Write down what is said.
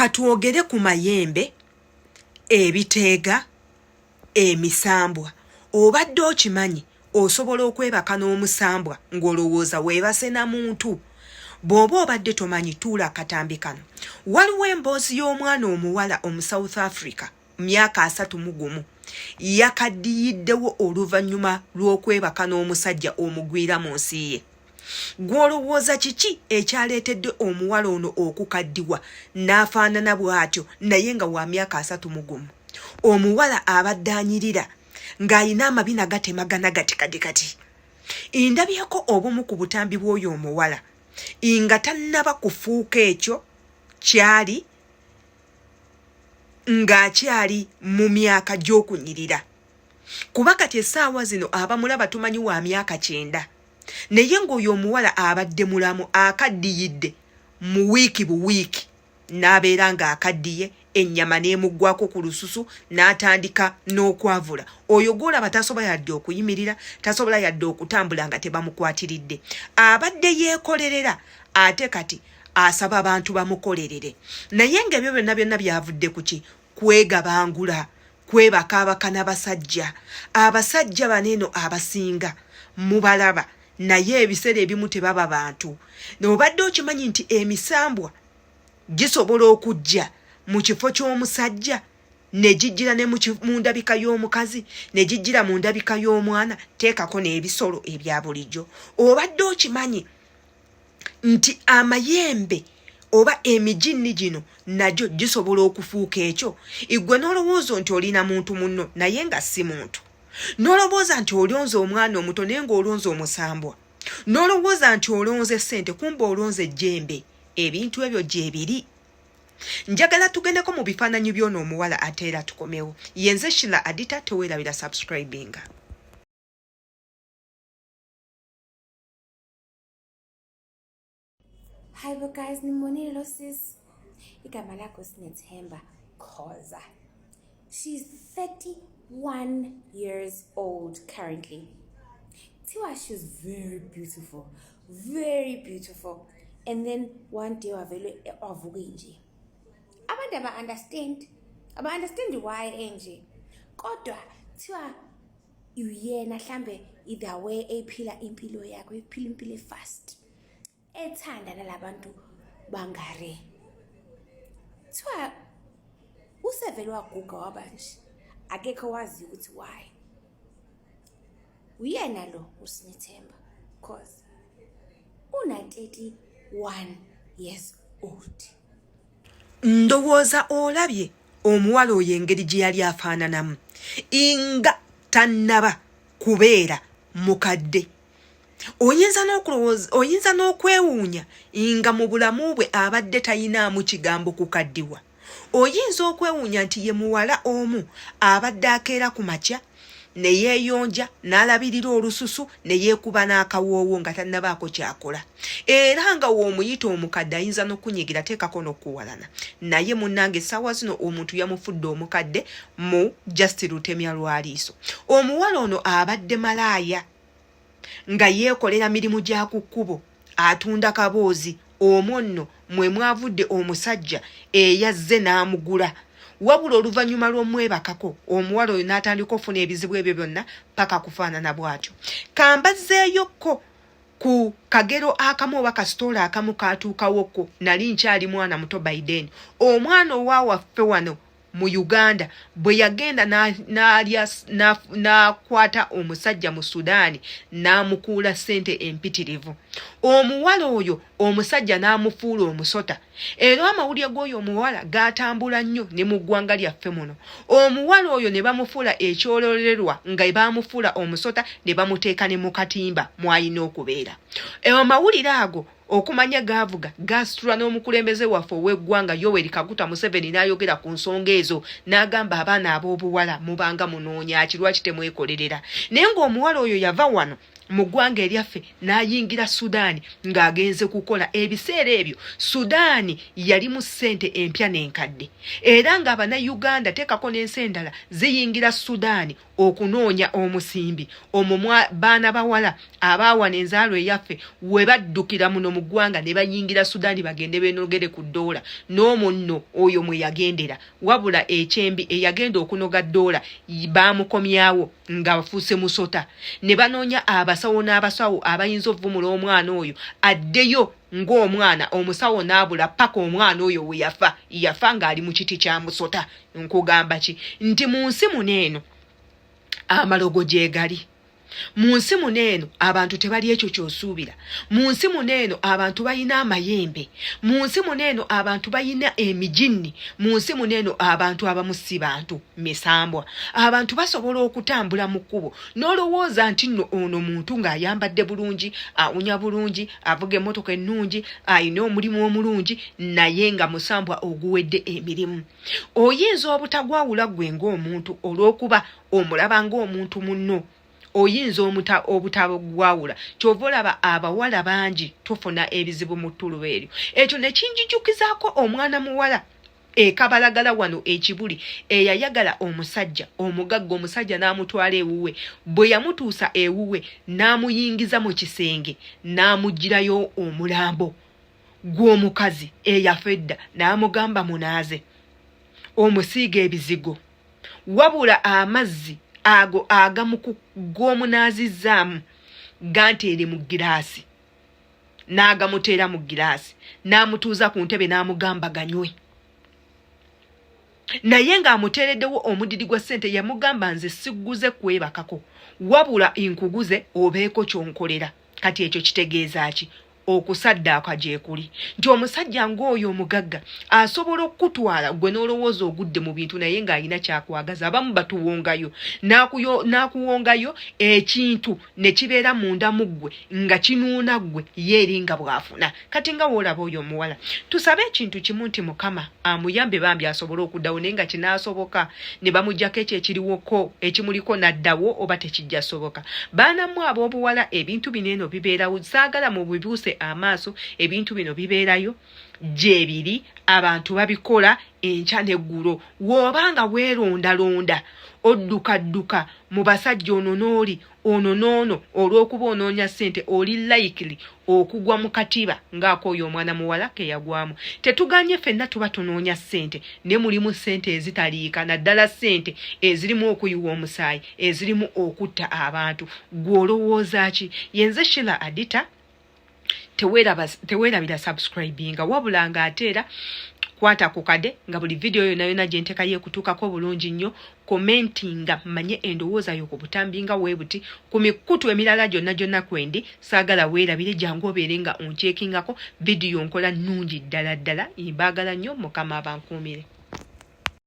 Katwogere ku mayembe, ebiteega, emisambwa. Obadde okimanyi osobola okwebaka n'omusambwa ng'olowooza weebase na muntu? Bw'oba obadde tomanyi tuula akatambi kano. Waliwo emboozi y'omwana omuwala omu South Africa myaka 31 yakaddiyiddewo oluvannyuma lw'okwebaka n'omusajja omugwira mu nsi ye. Gw'olowooza kiki ekyaleetedde omuwala ono okukaddiwa n'afaanana bw'atyo naye nga wa myaka 31? Omuwala abadde anyirira ng'alina amabina gatemagana gati kati kati. Ndabyeko obumu ku butambi bw'oyo omuwala nga tannaba kufuuka ekyo kyali ng'akyali mu myaka gy'okunyirira. Kuba kati essaawa zino abamulaba tumanyi wa myaka 90 naye ng'oyo omuwala abadde mulamu akaddiyidde mu wiiki buwiiki n'abeera ng'akaddiye ennyama n'emuggwako ku lususu n'atandika n'okwavula. Oyo gw'olaba tasobola yadde okuyimirira, tasobola yadde okutambula nga tebamukwatiridde. Abadde yeekolerera ate kati asaba abantu bamukolerere. Naye ng'ebyo byonna byonna byavudde ku ki? Kwegabangula, kwebakaabaka na basajja. Abasajja bano eno abasinga mubalaba naye ebiseera ebimu tebaba bantu. Obadde okimanyi nti emisambwa gisobola okujja mu kifo ky'omusajja ne gijjira ne mu ndabika y'omukazi, ne gijjira mu ndabika y'omwana, teekako n'ebisolo ebya bulijjo. Obadde okimanyi nti amayembe oba emijinni gino nagyo gisobola okufuuka ekyo? Igwe n'olowooza nti olina muntu munno naye nga si muntu, n'olowooza nti olonze omwana omuto naye ng'olonze omusambwa, n'olowooza nti olonze ssente kumbe olonze ejjembe. Ebintu ebyo gyebiri. Njagala tugendeko mu bifaananyi by'ono omuwala ate era tukomewo. Yenze Shila Adita, teweerabira subscribinga. Hi bo guys, nimbonile lo sis. Igama lakho Sinethemba Khoza. She's 31 years old currently. Thiwa she's very beautiful, very beautiful. And then one day wavele wavuka nje. Abantu aba understand, aba understand why enje. Kodwa thiwa uyena hlambe either way ephila impilo yakho, ephila impilo fast. Ethanda nalabantu bangare. Thiwa usevele waguga waba nje, akekho waziyo ukuthi why. Uyena lo uSinethemba cause una 31 years old. Ndowooza olabye omuwala oyo engeri gye yali afaananamu nga tannaba kubeera mukadde. Oyinza n'okulowooza, oyinza n'okwewuunya nga mu bulamu bwe abadde tayinaamu kigambo kukaddiwa. Oyinza okwewuunya nti ye muwala omu abadde akeera ku makya ne yeeyonja n'alabirira olususu ne yeekuba n'akawoowo nga tannabaako ky'akola. Era nga w'omuyita omukadde ayinza n'okukunyiigira teekako n'okukuwalana. Naye munnange essaawa zino omuntu yamufudde omukadde mu just lutemya lwa liiso. Omuwala ono abadde malaaya nga yeekolera mirimu gya ku kkubo, atunda kaboozi, omwo nno mwe mwavudde omusajja eyazze n'amugula. Wabula oluvannyuma lw'omwebakako, omuwala oyo n'atandika okufuna ebizibu ebyo byonna paka kufaanana bw'atyo. Kambazzeeyokko ku kagero akamu oba kasitoola akamu kaatuukawokko, nali nkyali mwana muto by then. Omwana owa waffe wano mu Uganda bwe yagenda n'akwata omusajja mu Sudan n'amukuula ssente empitirivu. Omuwala oyo omusajja n'amufuula omusota. Era amawulire g'oyo omuwala gaatambula nnyo ne mu ggwanga lyaffe muno. Omuwala oyo ne bamufuula ekyololerwa nga baamufuula omusota ne bamuteeka ne mu katimba mw'alina okubeera. Amawulire ago okumanya gaavuga gaasitulwa n'omukulembeze waffe ow'eggwanga Yoweri Kaguta Museveni n'ayogera ku nsonga ezo n'agamba abaana ab'obuwala mubanga munoonya ki, lwaki temwekolerera? Naye ng'omuwala oyo yava wano mu ggwanga eryaffe n'ayingira Sudaani ng'agenze kukola. Ebiseera ebyo Sudaani yalimu ssente empya n'enkadde, era ng'Abannayuganda teekako n'ensi endala ziyingira Sudaani okunoonya omusimbi. Omwo baana bawala abaawana enzaalwa eyaffe we baddukira muno mu ggwanga ne bayingira Sudaani bagende beenogere ku ddoola, n'omwo nno oyo mwe yagendera. Wabula ekyembi eyagenda okunoga ddoola baamukomyawo ng'afuuse musota, ne banoonya abasawo n'abasawo abayinza ovvumula omwana oyo addeyo ng'omwana, omusawo n'abula paka omwana oyo we yafa. Yafa ng'ali mu kiti kya musota. Nkugamba ki nti mu nsi muno eno amalogo gyegali, mu nsi muno eno abantu tebali ekyo ky'osuubira, mu nsi muno eno abantu balina amayembe, mu nsi muno eno abantu balina emijinni, mu nsi muno eno abantu abamu si bantu, misambwa. Abantu basobola okutambula mu kkubo n'olowooza nti nno ono muntu ng'ayambadde bulungi, awunya bulungi, avuga emmotoka ennungi, alina omulimu omulungi, naye nga musambwa oguwedde emirimu. Oyinza obutagwawula ggwe ng'omuntu olw'okuba omulaba ng'omuntu munno, oyinza obutabwawula. Kyova olaba abawala bangi tufuna ebizibu mu ttuluba eryo. Ekyo ne kinjijukizaako omwana muwala ekabalagala wano ekibuli eyayagala omusajja omugagga, omusajja n'amutwala ewuwe. Bwe yamutuusa ewuwe n'amuyingiza mu kisenge n'amuggyirayo omulambo gw'omukazi eyafa edda n'amugamba munaaze omusiiga ebizigo, wabula amazzi ago agamuku g'omunaazizzaamu ganteere mu giraasi, n'agamuteera mu giraasi n'amutuuza ku ntebe n'amugamba ganywe, naye ng'amuteereddewo omudidi gwa ssente. Yamugamba, nze sigguze kwebakako, wabula nkuguze obeeko kyonkolera. Kati ekyo kitegeeza ki? Okusaddaaka gyekuli nti omusajja ng'oyo omugagga asobola okukutwala gwe n'olowooza ogudde mu bintu, naye ng'alina kyakwagaza. Abamu batuwongayo, n'akuwongayo ekintu ne kibeera munda mu ggwe nga kinuuna ggwe ye eri nga bw'afuna. Kati nga woolaba oyo omuwala, tusabe ekintu kimu nti Mukama amuyambe bambi asobole okuddawo, naye nga kinaasoboka ne bamuggyako ekyo ekiriwoko ekimuliko n'addawo oba tekijja soboka? Baana mmwe ab'obuwala, ebintu bino eno bibeerawo, saagala mubibuuse amaaso. Ebintu bino bibeerayo, gyebiri, abantu babikola enkya n'eggulo. W'oba nga weerondalonda, oddukadduka mu basajja, ono n'oli, ono n'ono, olw'okuba onoonya ssente, oli likely okugwa mu katiba ng'akooyo omwana muwala ke yagwamu. Tetuganye, ffenna tuba tunoonya ssente, ne mulimu ssente ezitaliika, naddala ssente ezirimu okuyiwa omusaayi, ezirimu okutta abantu. Gwe olowooza ki? Yenze Shila Adita. Teweerabira subscribinga, wabula ng'ate era kwata ku kade nga buli vidiyo yonna yonna gye ntekayo ekutuukako bulungi nnyo. Commentinga mmanye endowooza yo ku butambi nga weebuti ku mikutu emirala gyonna gyonna kwendi. Saagala weerabire, jangu obeere nga onkyekingako vidiyo nkola nnungi ddala ddala. Mbaagala nnyo, Mukama abankuumire.